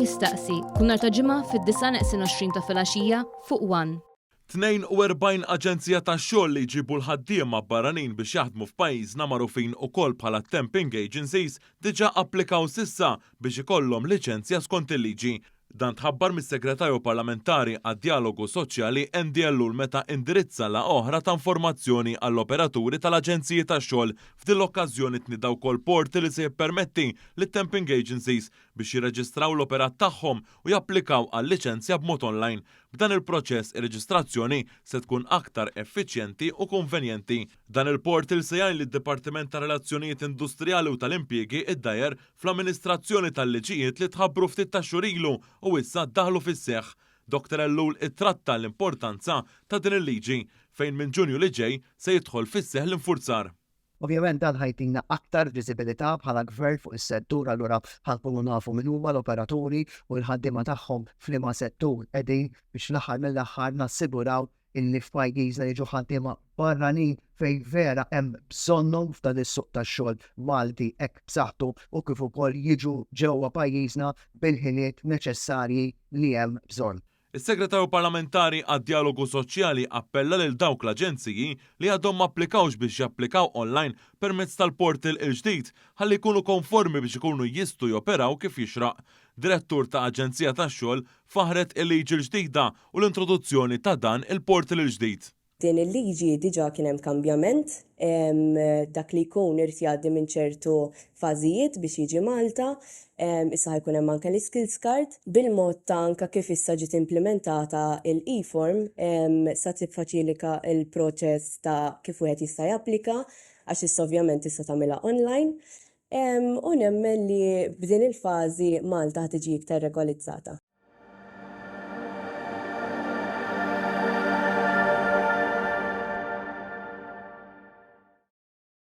Jistaqsi, kull nhar ta' Ġimgħa fid-9:20 ta' filgħaxija fuq one. 42 aġenzija tax-xogħol li jġibu l-ħaddiema barranin biex jaħdmu f'pajjiżna magħrufin ukoll bħala temping agencies diġà applikaw s'issa biex ikollhom liċenzja skont il-liġi. Dan tħabbar mis-Segretarju Parlamentari għad-Djalogu Soċjali Andy Ellul meta indirizza laqgħa oħra ta' informazzjoni għall-operaturi tal-aġenziji tax-xogħol. F'din l-okkażjoni tnieda wkoll portal li se jippermetti lit-temping agencies biex jirreġistraw l-operat tagħhom u japplikaw għal liċenzja b'mod online. B'dan il-proċess ir-reġistrazzjoni se tkun aktar effiċjenti u konvenjenti. Dan il-portal se jgħin lid-Dipartiment tar-Relazzjonijiet Industrijali u tal-Impjiegi, id-DIER, fl-amministrazzjoni tal-liġijiet li tħabbru ftit tax-xhur ilu u issa ddaħlu fis-seħħ. Dr Ellul ittratta l-importanza ta' din il-liġi, fejn minn Ġunju li ġej se jidħol fis-seħħ l-infurzar. Ovvjament dan ħa jtina aktar viżibilità bħala Gvern fuq is-settur allura ħa nkunu nafu min huma l-operaturi u l-ħaddiema tagħhom f'liema settur qegħdin biex fl-aħħar mill-aħħar nassiguraw illi f'pajjiżna jiġu ħaddiema barranin fejn vera hemm bżonnhom f'dan is-suq tax-xogħol Malti hekk b'saħħtu u kif ukoll jiġu ġewwa pajjiżna bil-ħiliet neċessarji li hemm bżonn. Is-Segretarju Parlamentari għad-Djalogu Soċjali appella lil dawk l-aġenziji li għadhom ma applikawx biex japplikaw online permezz tal-portal il-ġdid ħalli jkunu konformi biex ikunu jistgħu joperaw kif jixraq. Direttur ta' aġenzija tax-xogħol faħħret il-liġi l-ġdida u l-introduzzjoni ta' dan il-portal il-ġdid. Din il-liġi diġà kien hemm kambjament, dak li jkun irid jgħaddi minn ċertu fażijiet biex jiġi Malta, issa ħa jkun hemm anke l-iskills card. Bil-mod ta' anke kif issa ġiet implimentata l-e-form sa tiffaċilika l-proċess ta' kif wieħed jista' japplika għax issa ovvjament tista' tagħmilha online. U nemmen li b'din il-fażi Malta ħa tiġi iktar regolizzata.